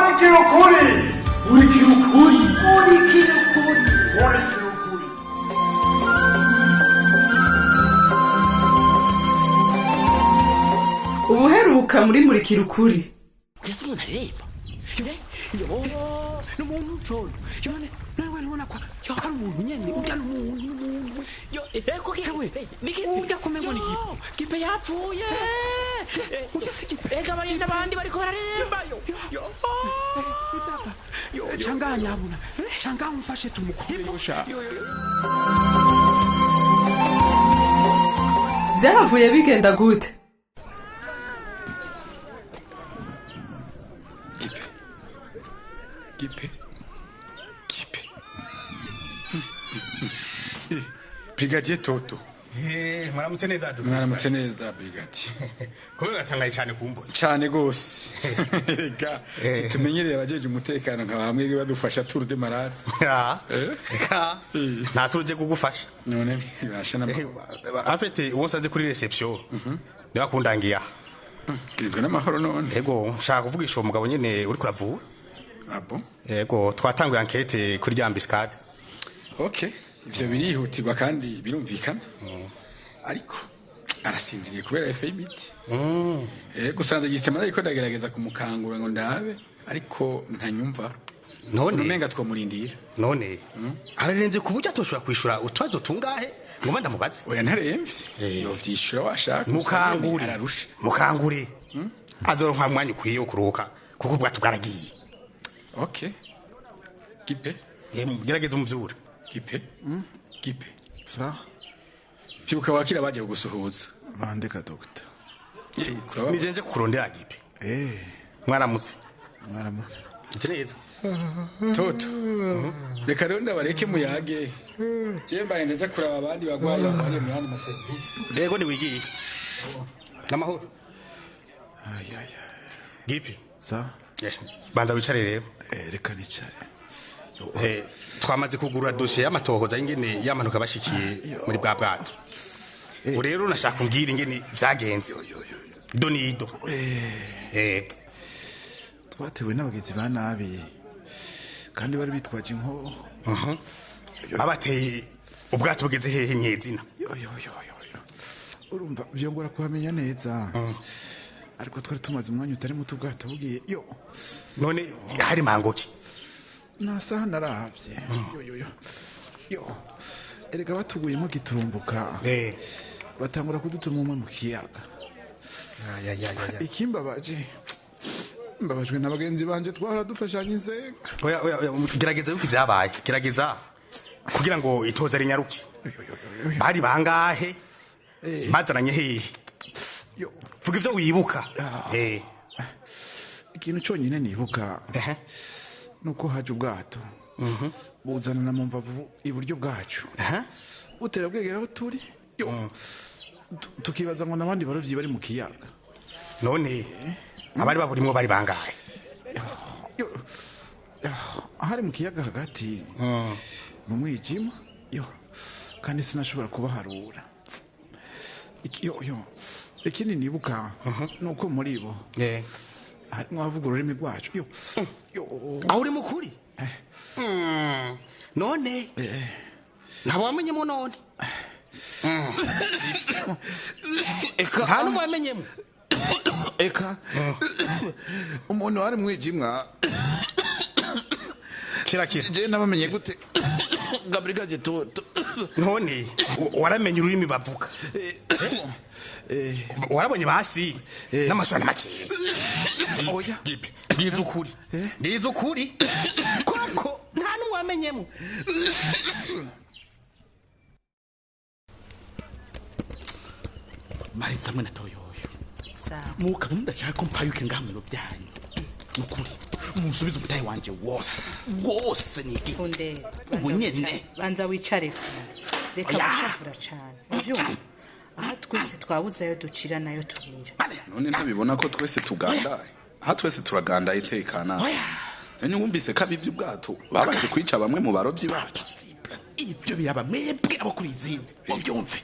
Murikira ukuri. Murikira ukuri. Murikira ukuri. Murikira ukuri. Ubuheruka muri Murikira ukuri. Yesu umuntu aririmba. Yo, n'umuntu ucono. Yone, nawe ubona ko yo hari umuntu nyene, urya n'umuntu n'umuntu. Yo, eko kiwe. Ni Urya kumengo ni gipe. Gipe yapfuye. Urya si gipe. Ega bari n'abandi bariko bararirimba yo. Yo. Data. Changanya abuna. Changanya umfashe tumukuresha. Yo yo yo. Vyahavuye bigenda gute? Gipe. Gipe. Gipe. Brigadier Toto. Mwaramutse neza du. Mwaramutse neza brigadier. Kubera natangaye cyane kumbona. Cyane gose. Reka tumenyereye abajeje umutekano nka bamwe badufasha tour de malade. Reka nta tour je kugufasha. None ntibasha na En fait uwo nsanze kuri reception. Niba kundangiya. Kizwe n'amahoro none. Ego nshaka kuvugisha uwo mugabo nyene uri kuravura. Ah bon? Ego twatanguye enquête kuri rya embuscade. Okay. Ivyo birihutirwa kandi birumvikana. Ariko arasinziriye kubera efe y'imiti. Gusanze gisema ariko ndagerageza kumukangura ngo ndabe ariko ntanyumva. None umenga twomurindira. None ararenze ku buryo atoshobora kwishura utwazo tungahe ngo ndamubaze. Oya ntaremvye. Yovyishura washaka. Mukangure. Ararusha. Mukangure. Azoronka mwanya ukwiye wo kuruhuka kuko ubwato bwaragiye. Okay. Gipe. Gerageza umuvyure. Gipe. Gipe. Sa? Vyuka wakira baje kugusuhuza. Bandeka doctor. Nije nje kukurondera Gipe. Mwaramutse. Mwaramutse. Nzi neza. Toto. Reka rero ndabareke muyage. Je mbaye ndaja kuraba abandi bagwayi bari mu yandi maserivisi. Yego niwigiye. Namahoro. Ay ay. Gipe. Sa? Banza wicare rero. Reka nicare. Twamaze kugura dossier y'amatohoza y'ingene yamanuka bashikiye muri bwa bwato. Ubu rero nashaka kumbwira ingene vyagenze. Donido. Twatewe n'abagizi ba nabi kandi bari bitwaje inkoho. Babateye ubwato bugeze hehe nyezina? Yo yo yo yo. Urumva vyongora kuhamenya neza. Ariko twari tumaze umwanya utari muto ubwato bugiye. Yo. None hari mangoki? Nasaha naravye. Yo yo yo. Yo. Erega batuguyemo giturumbuka. Batangura kudutuma umwe mu kiyaga. Ikimbabaje. Mbabajwe na bagenzi banje twahora dufashanya inzega. Oya oya oya gerageza yuko ivyabaye. Gerageza kugira ngo itoza rinyaruke. Bari bangahe? Bazananye hehe? Yo. Vuga ivyo wibuka. Ikintu cyonyine nibuka. Nuko haje ubwato. Buzana na mumva iburyo bwacu. Butera bwegera aho turi. Yo. Tukibaza ngo nabandi barovyi bari mu kiyaga. None abari baburimwo bari bangahe? Yo. Ahari mu kiyaga hagati. Mu mwijima. Yo. Kandi sinashobora kubaharura. Yo yo. Ikindi nibuka nuko muri bo. Harimwo abavuga ururimi rwacu. Yo. Yo. Aho uri mukuri? None ntabo wamenyemo none? Eka nta n'umwe wamenyemo. Eka umuntu wari mwijimwa. Kira kira. Je nabamenye gute? Gabrigaje Toto. None waramenye ururimi bavuga? Warabonye basi n'amasura makeya. Oya. Gipe. Ndize ukuri. Ndize ukuri. Koko nta n'umwe wamenyemo. Maritza mwe na Toyoyo. Muka mudashaka ko mpayuke ngaha mu byanyu. Nukuri musubize umutahe wanje wose. Wose niki. Funde. Ubu nyene. Banza wicare funde. Reka gushavura cane. Uvyumva? Aha twese twabuze ayo ducira nayo tumira. None ntabibona ko twese tugandaye. Aha twese turagandaye itekana. None wumvise ko abivye ubwato babanje kwica bamwe mu barovyi bacu. Ibyo biraba mwebwe abo kuri izindi. Mubyumve.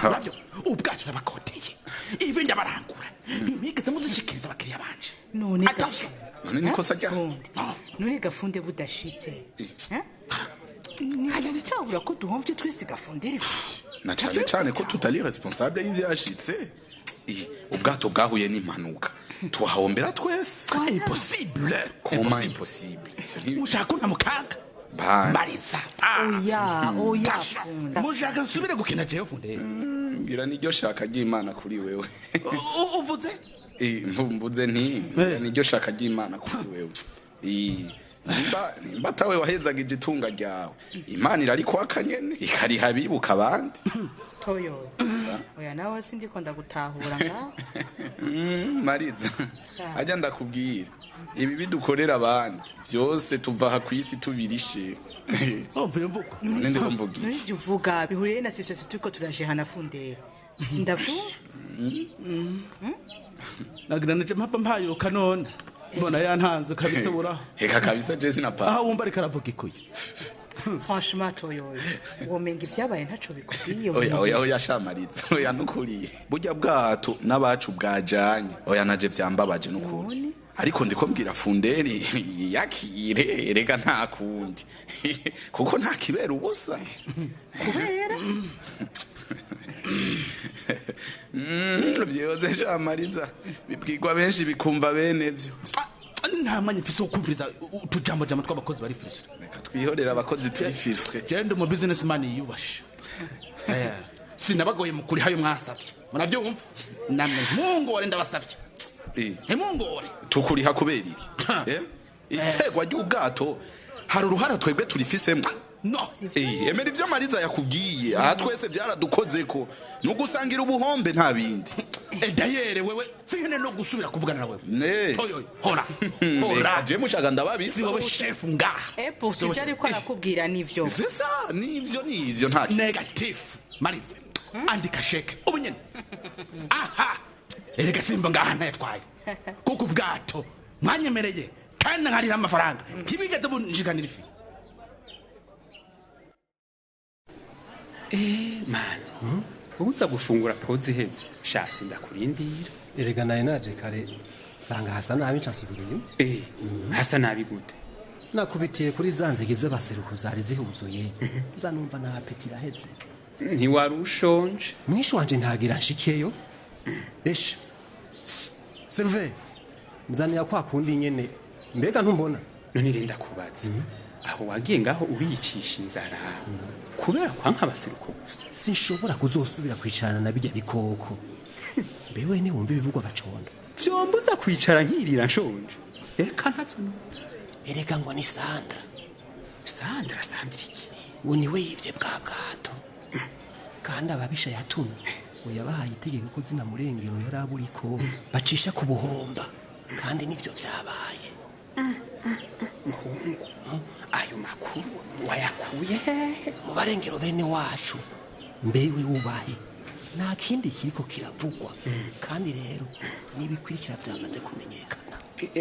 Nabyo ubwato nabakoteye. Ivi ndabarangura. Ntimwigeze muzishikiriza abakiriya banje. None Attention. None nikosa rya Fundi. None gafunde budashitse. Ntitahura ko duhomvye twese gafundira ifu. Na cane cane ko tutari responsable y'ivyashitse. Ubwato bwahuye n'impanuka, tuhahombera twese. Impossible. Comment impossible? Mushaka kunta mu kaga? Bana. Mbariza. Oya, oya Fundi. Mushaka nsubire gukina jewe, Funde? Ngira niryo shaka ry'Imana kuri wewe. Uvuze? Mvuze nti niryo shaka ry'Imana kuri wewe. Nimba atawe wahezaga igitunga ryawe, Imana irarikwaka nyene, ikariha abibuka abandi. Toyo. Oya, nawe sindiko ndagutahura ngaho. Mariza, Sawa. ajya ndakubwira, ibi bidukorera abandi byose tuva aha ku isi tubirishe. Umva mvugo. None ndiko mvuga iki? None ivyo uvuga bihuriye na situation turiko turajehana, Fundera? Ndavyumva. Nagira nije mpapa mpayoka none mbona yantanze kabisa buraho. Eka kabisa, je sinapa. Aho wumva ariko aravuga ikuye. Franchement Toyo, womenga ivyabaye ntaco bikubwiye. Oya, oya, oya, shamariza, oya, nukuri burya bwato n'abacu bwajanye, oya, naje vyambabaje nukuri, ariko ndiko mbwira Funderi yakire, rega nta kundi, kuko nta kibera ubusa. Kubera? Vyoze shamariza, bibwirwa benshi bikumva bene vyo. Nta mwanya mfise wo kumviriza utujambo jambo tw'abakozi bari frustrés. Reka twihorere abakozi turi frustrés. Je ndi umu businessman yiyubashe. Sinabagoye mu kuriha ayo mwasavye, muravyumva? Namwe ntimungore, ndabasavye, ntimungore. Tukuriha kubera iki? Itegwa ry'ubwato hari uruhara twebwe turifisemo? No. Emera ivyo Mariza yakubwiye, aha twese byaradukozeko, nugusangira ubuhombe, nta bindi. Dayere wewe sinkeneye no gusubira kuvugana na wewe. Ne. Toyo, hora hora. Je mushaka ndababisa. Si wowe chef ngaha. Eh, pour ivyo ariko arakubwira nivyo. C'est ça, nivyo, nivyo, nta Négatif. Mariza, andika chèque ubu nyene. Aha erega simba ngaha ntayatwaye, kuko ubwato mwanyemereye kandi nkarira amafaranga ntibigeze bunshikanira ifi. Eh mana, wowe uza gufungura pause iheze, shasi ndakurindira. Erega naye naje kare sanga hasa nabi, nsubira inyuma. Eh, hasa nabi gute? Nakubitiye kuri za nzige z'abaseruko zari zihuzuye, nza numva na appétit iraheze. Ntiwari ushonje? Mwishu wanje ntagira nshikeyo. Eshe Serve, nzanira kwa kundi nyene, mbega ntumbona? None renda kubaza, aho wagiye ngaho uriyicisha inzara kubera kwanka abaseruko gusa? Sinshobora kuzosubira kwicarana na bijya bikoko. Mbewe ntiwumva ibivugwa gacondo? Vyombuza kwicara nkirira nshonje? Reka, ntavyo numva. Erega ngo ni Sandra. Sandra? Sandra iki? Ngo niwe yivye bwa bwato, kandi ababisha yatumye ngo yabahaye itegeko ko zina murengero yari aburiko bacisha ku buhomba, kandi nivyo vyabaye. Muhungu, ayo makuru wayakuye hehe? Mu barengero bene wacu. Mbewe wubahe, nta kindi kiriko kiravugwa, kandi rero n'ibikurikira vyamaze kumenyekana.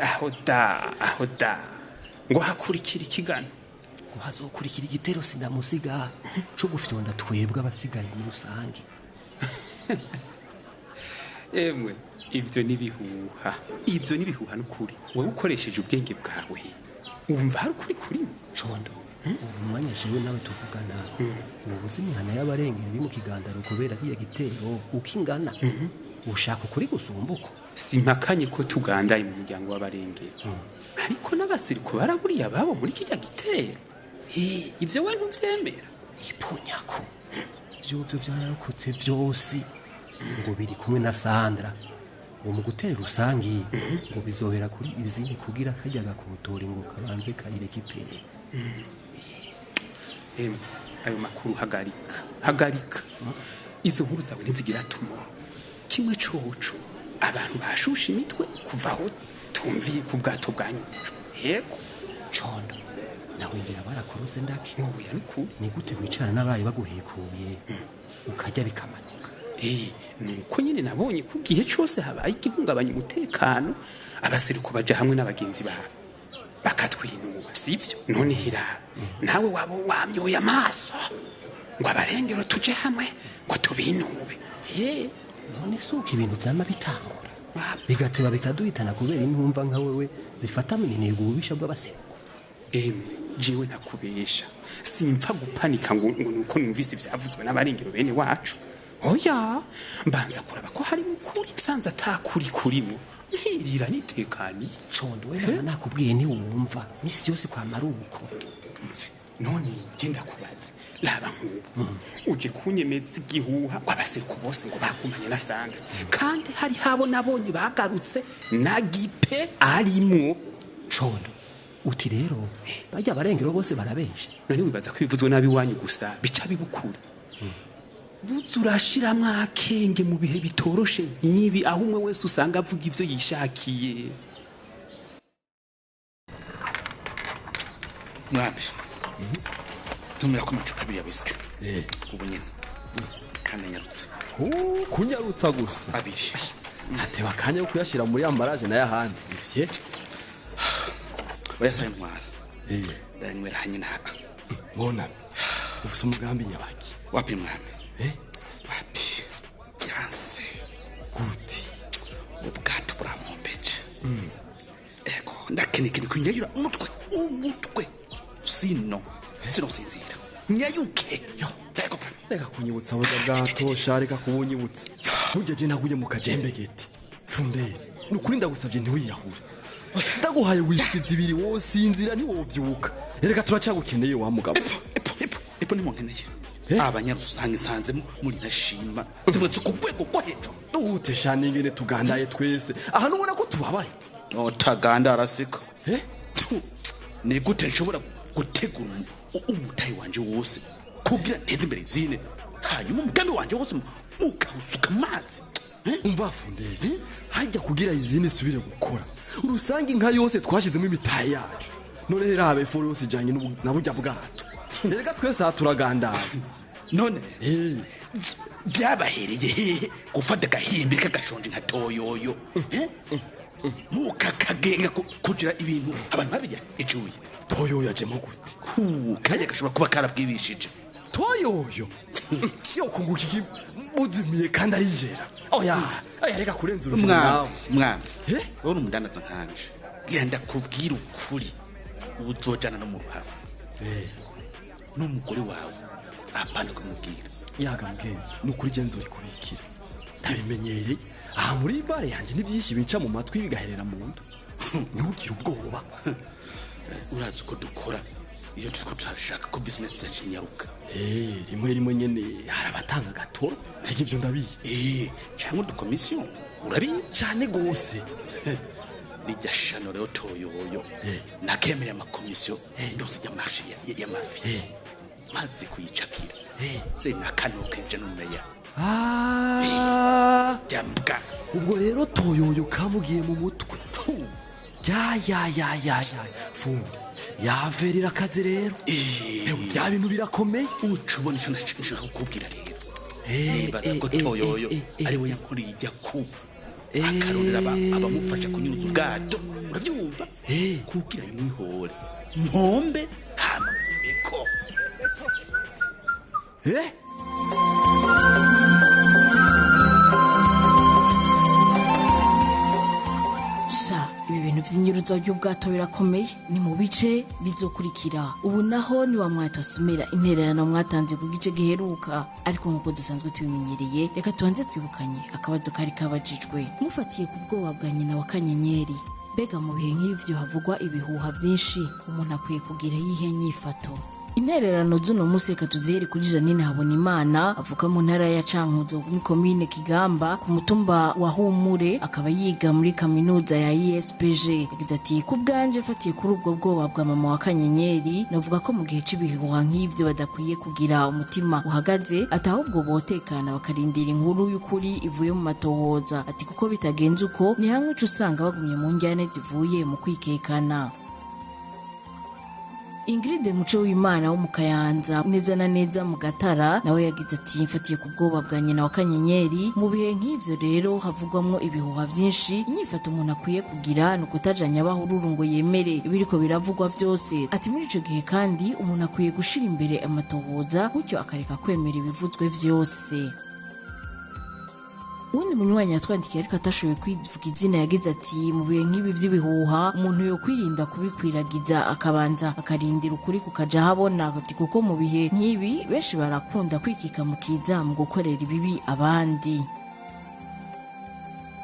Aho da, aho da, ngo hakurikira ikigano? Ngo hazokurikira igitero sindamusiga co gufyonda twebwe abasigaye muri rusange. Emwe, ivyo nibihuha, ivyo nibihuha n'ukuri. Wowe ukoresheje ubwenge bwawe wumva hari ukuri kurimo? Condo, ubu mwanya jewe nawe tuvugana, ubu uzi imihana y'abarengera iri mu kigandaro kubera kiriya gitero uko ingana. Ushaka ukuri gusumba uko? Simpakanye ko tugandaye mu muryango w'abarengera, ariko n'abasiriko baraburiye ababo muri kijya gitero. Ivyo we ntuvyemera? Ipunyako vyovyo vyararokotse vyose ngo biri kumwe na Sandra, ngo mu gutera rusangi ngo bizohera kuri izindi kugira kajya gakotora ngo kabanze kayireke ipere. Emwe, ayo makuru hagarika, hagarika. Izo nkuru zawe ntizigira tumoro. Kimwe coco, abantu bashusha imitwe kuva aho tumviye ku bwato bwa nyuco. Yego. Condo, nawe ngira barakorose ndake. Oya, nukuri. Ni gute wicarana n'abaye baguhekuye ukarya bikamanuka? Nuko nyine nabonye ko igihe cose habaye igihungabanya umutekano, abaseruko baja hamwe n'abagenzi babo bakatwinuba, sivyo? None hiraba nawe waba wamyoye amaso ngo abarengero tuje hamwe ngo tubinube. None si uko ibintu vyama bitangura? Bigateba bikaduhitana kubera intumva nka wewe zifata minenega ububisha bw'abaseruko. Emwe jewe ntakubesha, simpfa gupanika ngo nuko numvise ivyavuzwe n'abarengero bene wacu. Oya, mbanza kuraba ko hari ukuri, sanze atakuri kurimo nkirira nitekaniye. Condo we nama nakubwiye ntiwumva, misi yose kwamara uko. None genda kubaze, raba nk'ubu uje kunyemeza igihuha w'abaseruko bose ngo bagumanye na Sandra, kandi hari habo nabonye bagarutse na Gipe arimwo. Condo uti rero bajya abarengero bose barabesha. None wibaza ko ibivuzwe nabi iwanyu gusa bica bibukura? Buze urashiramwo akenge mu bihe bitoroshe nk'ibi, aho umwe wese usanga avuga ivyo yishakiye. Mwami, ntumira ko amacupa abiri ya whisky ubu nyene, kandi anyarutse. Kunyarutsa gusa abiri. Hateba akanya ko kuyashyira muri ambaraje nayo ahandi ivye. Oya, sayo ntwara ndayanywera hanyine aha. Mbona ufise umugambi nyabaki? Wapi mwami, wapi, byanse. Gute? Ubwato burampombeje. Ego, ndakenekene kunyayura umutwe, sino sinosinzira nyayuke. Ego. Reka kunyibutsa burya bwato sha, reka kubunyibutsa. Burya je naguye mu kajembe gete. Funderi, nukuri ndagusavye ntiwiyahure. Ndaguhaye whisky zibiri wosinzira ntiwovyuka. Reka turacyagukeneye wa mugabo. Epo ntimunkeneye. Abanyarusanga nsanzemo muri ntashima zimwe ku rwego rwo hejuru. Ute sha, ningene tugandaye twese aha nubona ko tubabaye. Utaganda arasika. Ni gute nshobora gutegura umutayi wanje wose kugira nteze imbere izine, hanyuma umugambi wanje wose ukawusuka amazi? Umva Funderi, hajya kugira izindi isubire gukora urusanga inka yose twashyizemo imitahe yacu. None rabe foro yose ijanye na burya bwato. Erega twese aha turagandaye. None byabahereye hehe gufata agahimbi k'agashonje nka Toyoyo mukakagenga kugira ibintu abantu babirya icuye? Toyoyo ajemo gute? Kajya gashobora kuba karabwibishije. Toyoyo yo kunguka iki buzimiye kandi arijera? Oya oya, reka kurenza urugero nawe. Mwami, wowe uri umudandaza nkanje, gira ndakubwira ukuri, uzojana no mu ruhafu n'umugore wawe apana kumubwira. Yaga mugenzi, nukuri je nzorikubikira, ndabimenyereye aha muri bare yanjye ni byinshi bica mu matwi bigaherera mu nda. Ntugire ubwoba. Urazi uko dukora iyo turiko turashaka ko bizinesi yacu inyaruka. Rimwe rimwe nyene hari abatanga agatoro, ariko ivyo ndabizi. Canke udukomisiyo, urabizi. Cane gose. Rijya shano rero Toyoyo nakemereye amakomisiyo yose y'amashi y'amafi, maze kuyicakira se nakanokeje n'umeya. Byambwa. Ubwo rero Toyoyo kamugiye mu mutwe. Ya ya ya ya ya, fundi yaverera akazi rero. Ewe, bya bintu birakomeye. Uca ubona ico nashaka kukubwira rero, nibaza ko Toyoyo ari we yankoreye ijya ku akarondera abamufasha kunyuruza ubwato, urabyumva, kugira mwihore mpombe hama meko. Sha, ibi bintu vy'inyuruzo ry'ubwato birakomeye, ni mu bice bizokurikira. Ubu naho ni wa mwatasomera intererano mwatanze ku gice giheruka, ariko nk'uko dusanzwe tubimenyereye, reka tubanze twibukanye akabazo kari kabajijwe mufatiye ku bwoba bwa nyina wa Kanyenyeri. Mbega mu bihe nk'ivyo havugwa ibihuha vyinshi, umuntu akwiye kugira yihe nyifato? Intererano z'uno munsi reka tuzihere kuri Janine Habonimana, avuka mu ntara ya Cankuzo muri komine Kigamba ku mutumba wa Humure, akaba yiga muri kaminuza ya ISPG. Yagize ati: ku bwanje mfatiye kuri ubwo bwoba bwa mama wa Kanyenyeri, navuga ko mu gihe c'ibihuha nk'ivyo badakwiye kugira umutima uhagaze, ati ahubwo botekana bakarindira inkuru y'ukuri ivuye mu matohoza, ati kuko bitagenze uko ni hamwe uca usanga bagumye mu njyane zivuye mu kwikekana. Ingrid Muco w'Imana wo mu Kayanza neza na neza mu Gatara nawe yagize ati: mfatiye ku bwoba bwa nyina wa Kanyenyeri, mu bihe nk'ivyo rero havugwamwo ibihuha vyinshi, inyifato umuntu akwiye kugira ni ukutajanya abahururu ngo yemere ibiriko biravugwa vyose. Ati muri ico gihe kandi umuntu akwiye gushira imbere amatohoza, gutyo akareka kwemera ibivuzwe vyose. Uwundi munywanyi yatwandikiye ariko atashoboye kwivuga izina yagize ati mu bihe nk'ibi vy'ibihuha umuntu yokwirinda kubikwiragiza, akabanza akarindira ukuri kukaja ahabona, ati kuko mu bihe nk'ibi benshi barakunda kwikika mu kiza mu gukorera ibibi abandi.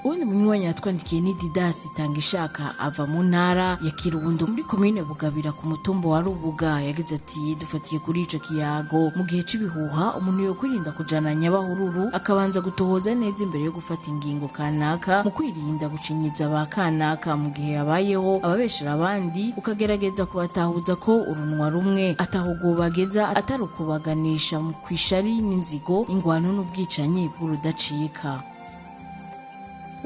Uwundi munywanyi yatwandikiye ni Didasi Tangishaka, ava mu ntara ya Kirundo muri komine Bugabira ku mutumba wa Rubuga. Yagize ati dufatiye kuri ico kiyago, mu gihe c'ibihuha umuntu yokwirinda kujana nyabahururu, akabanza gutohoza neza imbere yo gufata ingingo kanaka, mu kwirinda gucinyiza ba kanaka. Mu gihe habayeho ababeshera abandi, ukagerageza kubatahuza ko urunwa rumwe atahugubageza, atari ukubaganisha mu kwishari n'inzigo, ingwano n'ubwicanyi bw'urudacika.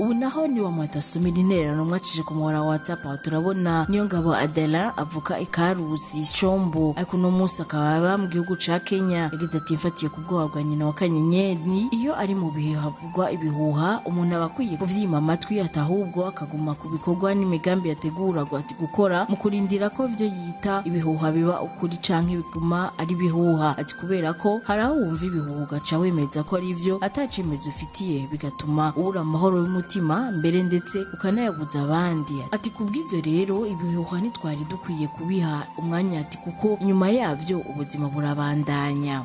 Ubu naho ni wa mwatasomera intererano mwacije ku muhora wa WhatsApp. Aho turabona niyo ngabo Adela avuka ikaruzi Shombo, ariko uno munsi akaba aba mu gihugu ca Kenya. Yagize ati mfatiye ku bwoba bwa nyina wa Kanyenyeri, iyo ari mu bihe havugwa ibihuha umuntu aba akwiye kuvyima amatwi, atahubwo akaguma ku bikorwa n'imigambi yategura gukora mu kurindira ko ivyo yita ibihuha biba ukuri canke biguma ari ibihuha. Ati kubera ko hari aho wumva ibihuha ugaca wemeza ko ari ivyo atacemezo ufitiye, bigatuma ubura amahoro y'umutima mbere ndetse ukanayabuza abandi. Ati kubw'ivyo rero ibihuha ntitwari dukwiye kubiha umwanya, ati kuko nyuma yavyo ubuzima burabandanya.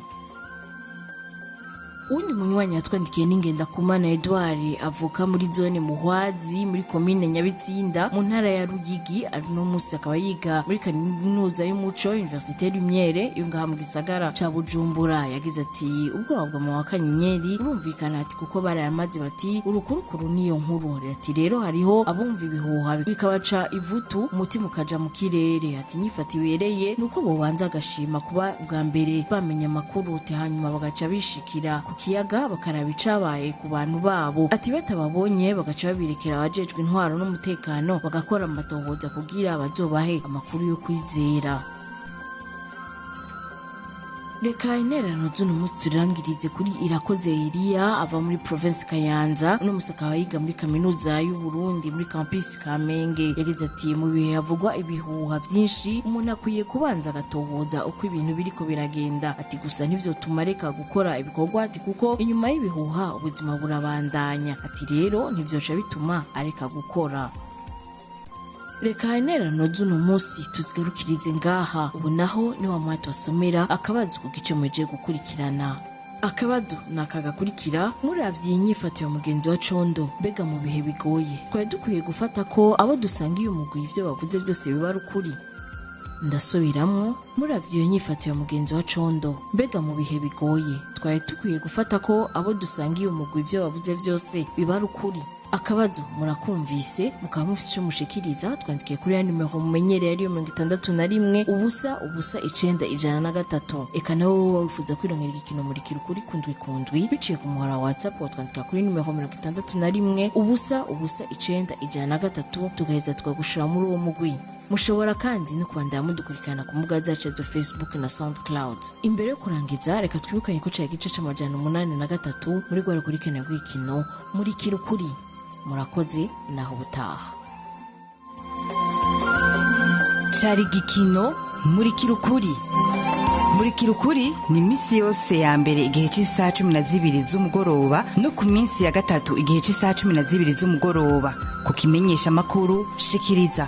Uwundi munywanyi yatwandikiye n'ingenda kumana Edouard, avuka muri zone Muhwazi muri komine Nyabitsinda mu ntara ya Ruyigi. Ari no munsi akaba yiga muri kaminuza y'umuco Université Lumière yo ngaha mu gisagara ca Bujumbura. Yagize ati ubwoba bwa mama wa Kanyenyeri burumvikana, ati kuko barayamaze bati urukurukuru niyo nkuru. Ati rero hariho abumva ibihuha bikabaca ivutu, umutima ukaja mu kirere. Ati nyifata ibereye nuko bobanza agashima kuba bwa mbere bamenya amakuru, hanyuma bagaca bishikira kiyaga bakaraba icabaye ku bantu babo. Ati batababonye bagaca babirekera abajejwe intwaro n'umutekano, bagakora amatohoza kugira bazobahe amakuru yo kwizera. Reka intererano z'uno munsi turangirize kuri Irakoze Eliya, ava muri province Kayanza, uno munsi akaba yiga muri kaminuza y'u Burundi muri campus Kamenge. Yagize ati mu bihe havugwa ibihuha vyinshi umuntu akwiye kubanza agatohoza uko ibintu biriko biragenda. Ati gusa ntivyotuma reka gukora ibikorwa, ati kuko inyuma y'ibihuha ubuzima burabandanya. Ati rero ntivyoca bituma areka gukora. Reka intererano z'uno munsi tuzigarukirize ngaha. Ubu naho ni wa mwati wasomera akabazo ku gice mweje gukurikirana. Akabazo ni aka gakurikira: muravye inyifato ya mugenzi wa Condo, mbega mu bihe bigoye twari dukwiye gufata ko abo dusangiye umugwi ivyo bavuze byose biba ari ukuri? Ndasubiramwo, muravye iyo nyifato ya mugenzi wa Condo, mbega mu bihe bigoye twari dukwiye gufata ko abo dusangiye umugwi ivyo bavuze byose biba ari ukuri? Akabazo murakumvise, mukaba mufise ico mushikiriza, twandikiye kuri ya nimero mumenyereye ariyo 61 0 0 9 103. Eka nawe wowe wifuza kwirongera igikino murikira ukuri kundwi kundwi biciye ku muhora wa WhatsApp, watwandika kuri nimero 61 0 0 9 103, tugaheza tukagushira muri uwo mugwi. Mushobora kandi no kubandanya mudukurikirana ku mbuga zacu zo Facebook na SoundCloud. Imbere yo kurangiza, reka twibukanye ko cari igice c'803 muri rwa rukurikirane rw'ikino murikira ukuri. Murakoze, naho ubutaha. Cari igikino murikira ukuri. Murikira ukuri ni misi yose ya mbere igihe cy'isaha 12 z'umugoroba no ku minsi ya gatatu igihe cy'isaha 12 z'umugoroba. Ku kimenyesha makuru shikiriza.